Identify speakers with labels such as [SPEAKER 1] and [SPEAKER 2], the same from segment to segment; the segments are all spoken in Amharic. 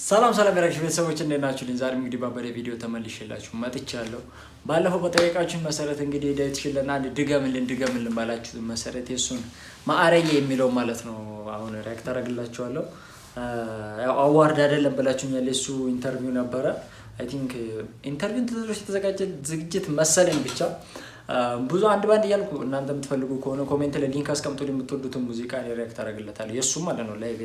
[SPEAKER 1] ሰላም ሰላም የራክሽ ቤተሰቦች እንዴት ናችሁ? ዛሬም እንግዲህ ባበደ ቪዲዮ ተመልሼላችሁ መጥቻለሁ። ባለፈው በጠየቃችሁን መሰረት እንግዲህ ዳዊት ሽለና አንድ ድገምልን ድገምልን ባላችሁ መሰረት የሱን ማዕረጌ የሚለው ማለት ነው አሁን react አደርግላችኋለሁ። ያው award አይደለም ብላችሁኛል። የሱ interview ነበረ። I think interview ን ተደርጎ የተዘጋጀ ዝግጅት መሰለኝ። ብቻ ብዙ አንድ ባንድ እያልኩ እናንተ የምትፈልጉ ከሆነ comment ላይ link አስቀምጡልኝ። የምትወዱትን ሙዚቃ react አደርግለታለሁ። የእሱ ማለት ነው live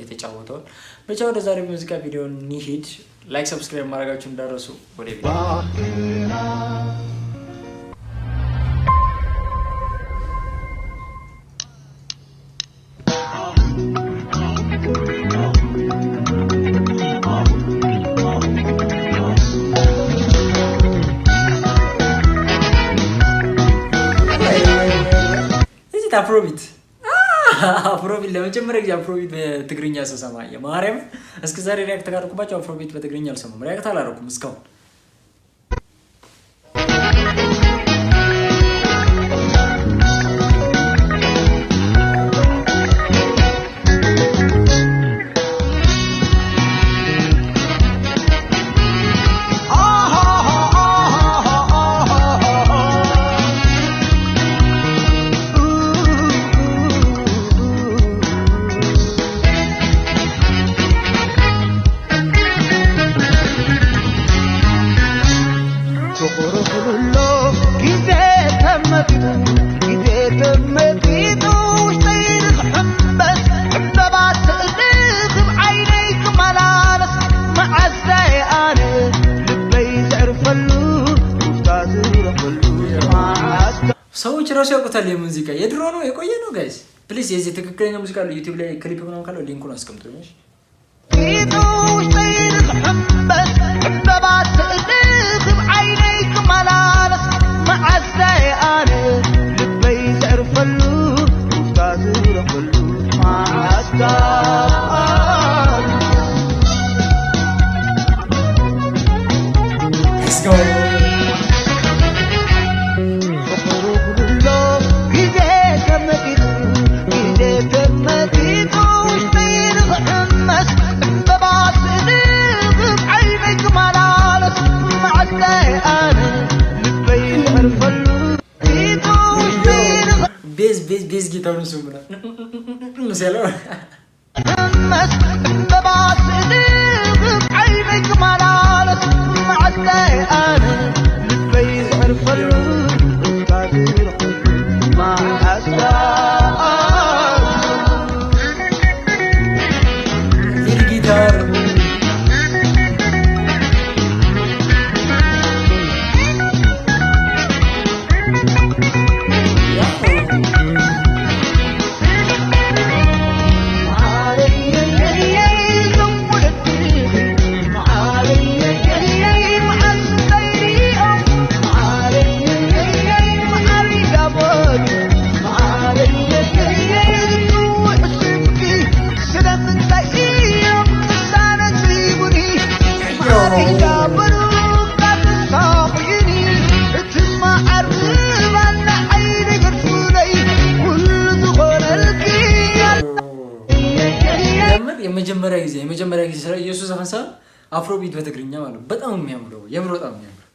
[SPEAKER 1] የተጫወተውን። ብቻ ወደ ዛሬ ሙዚቃ ቪዲዮ እንሂድ። Like፣ subscribe ማድረጋችሁ እንዳትረሱ። ወደ ቪዲዮ። Afrobeat, Afrobeat ለመጀመሪያ ጊዜ Afrobeat በትግርኛ ስሰማ የማርያም እስከ ዛሬ react ካደረኩባቸው Afrobeat በትግርኛ አልሰማም። React አላደረኩም እስካሁን። ሰዎች ራሱ ያውቁታል። የሙዚቃ የድሮ ነው የቆየ ነው። Guys, please የዚህ ትክክለኛ ሙዚቃ ዩቲዩብ ላይ ክሊፕ ምናምን ካለው link ኡን አስቀምጡልኝ። Let's go. Bass bass bass ጊታሩን ስሙ ምናምን ሲያለው። Lead guitar. የመጀመሪያ ጊዜ ስለ ኢየሱስ ዘፈን ሳይሆን Afrobeat በትግርኛ ማለት ነው። በጣም የሚያምረው፣ የምር በጣም የሚያምረው።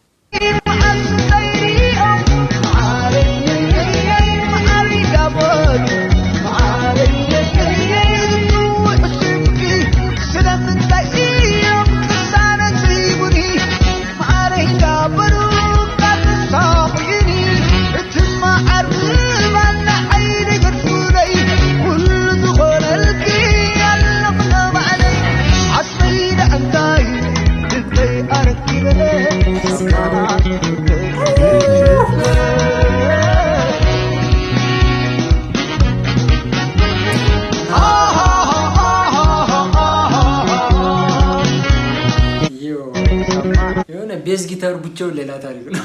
[SPEAKER 1] የሆነ bass ጊታሩ ብቻውን ሌላ ታሪክ ነው።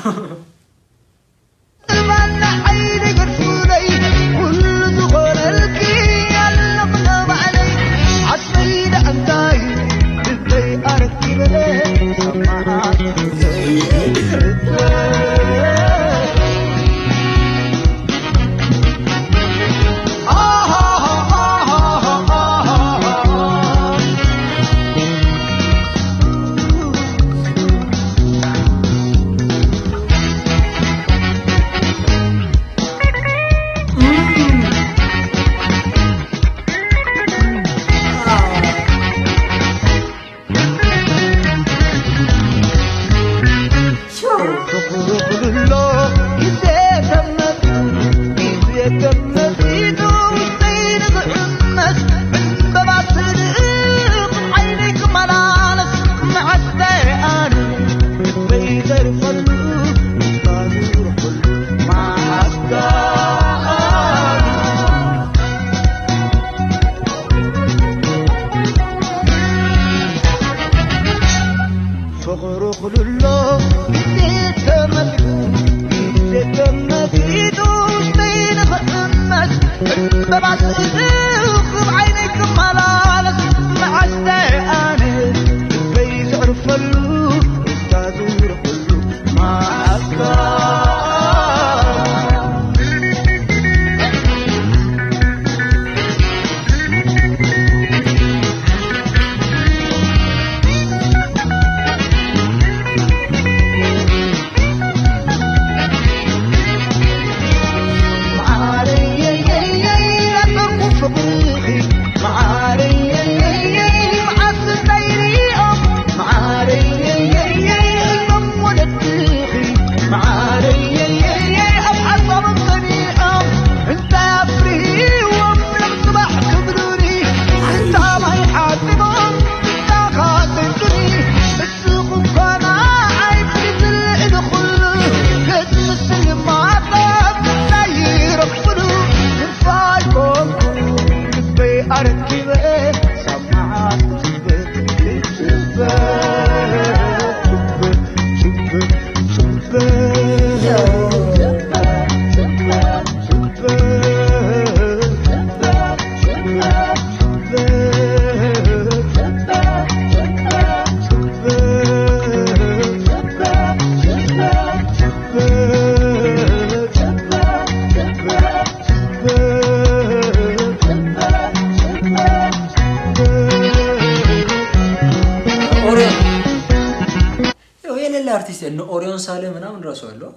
[SPEAKER 2] ፍቕሩ ክልሎ ግዜ ተመሊኡ ግዜ ተመሲጡ ውሽጠይ ንኽእመስ ዕምበባ ስእልኽብ ዓይነይ ክመላለስ መዓስታይ ኣነ ልበይ ዘዕርፈሉ እታ ዝረኽበሉ ማዓካ።
[SPEAKER 1] ኦሪዮን የሌለ አርቲስት እነ ኦሪዮን ሳለ ምናምን ራሱ አለው።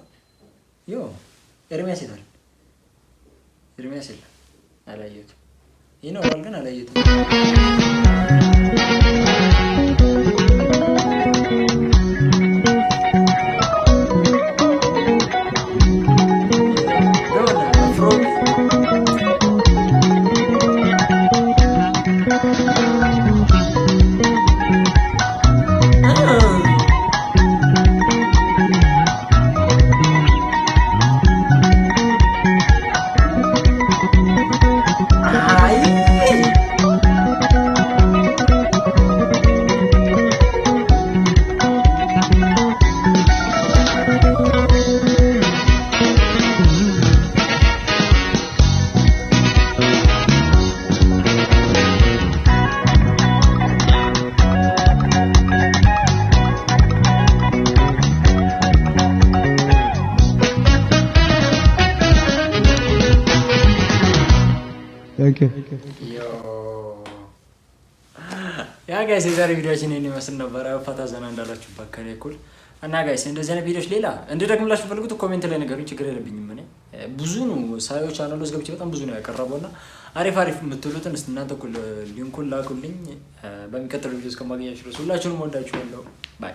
[SPEAKER 1] ዮ ኤርሚያስ የታል? ኤርሚያስ የለም፣ አላየሁትም። ይኖራል ግን አላየሁትም። ፍሮሚ። አይ።
[SPEAKER 3] Thank you.
[SPEAKER 1] Yeah guys፣ የዛሬ ቪዲዮችን ይህን ይመስል ነበረ። ፈታ ዘና እንዳላችሁበት ከኔ እኩል እና guys፣ እንደዚህ አይነት ቪዲዮች ሌላ እንድደግምላችሁ ፈልጉት comment ላይ ነገሩኝ፣ ችግር የለብኝም። እኔ ብዙ ነው ሳየው ቻናል ውስጥ ገብቼ በጣም ብዙ ነው ያቀረበው እና አሪፍ አሪፍ የምትሉትን እስኪ እናንተ እኩል link ኡን ላኩልኝ። በሚቀጥለው ቪዲዮ እስከማገኛችሁ ድረስ ሁላችሁንም ወዳችኋለሁ። Bye.